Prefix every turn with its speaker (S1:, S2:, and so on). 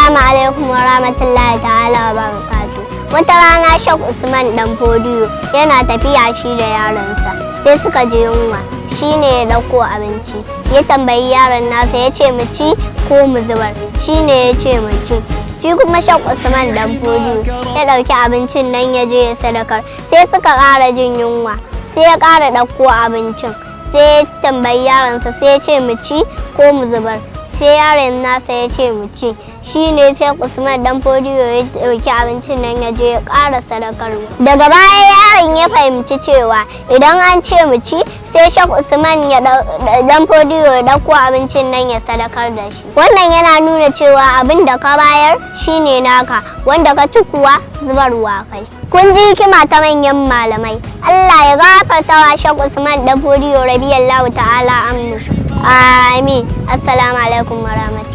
S1: Assalamu alaikum wa rahmatullahi ta'ala wa barakatu. Wata rana Sheikh Usman Dan Fodiyo yana tafiya shi da yaronsa, sai suka ji yunwa. Shi ne ya ɗauko abinci, ya tambayi yaron nasa, ya ce, "Mu ci ko mu zubar?" Shi ne ya ce, "Mu ci." Shi kuma Sheikh Usman Dan Fodiyo ya ɗauki abincin nan ya je ya sadakar. Sai suka ƙara jin yunwa, sai ya ƙara ɗauko abincin. Sai ya tambayi yaronsa, sai ya ce, "Mu ci ko mu zubar?" Sai yaron nasa ya ce, "Mu ci." Shi ne sai Usman Dan Fodiyo ya ɗauki abincin nan ya je ya ƙara sadakarwa. Daga baya yaron ya fahimci cewa idan an ce mu ci, sai Sheikh Usman ya Dan Fodiyo ya ɗauko abincin nan ya sadakar da shi. Wannan yana nuna cewa abin da ka bayar shine naka, wanda ka ci kuwa zubarwa kai. Kun ji hikima ta manyan malamai. Allah ya gafarta wa Sheikh Usman Dan Fodiyo radiyallahu ta'ala anhu. Amin. Assalamu alaikum warahmatullahi.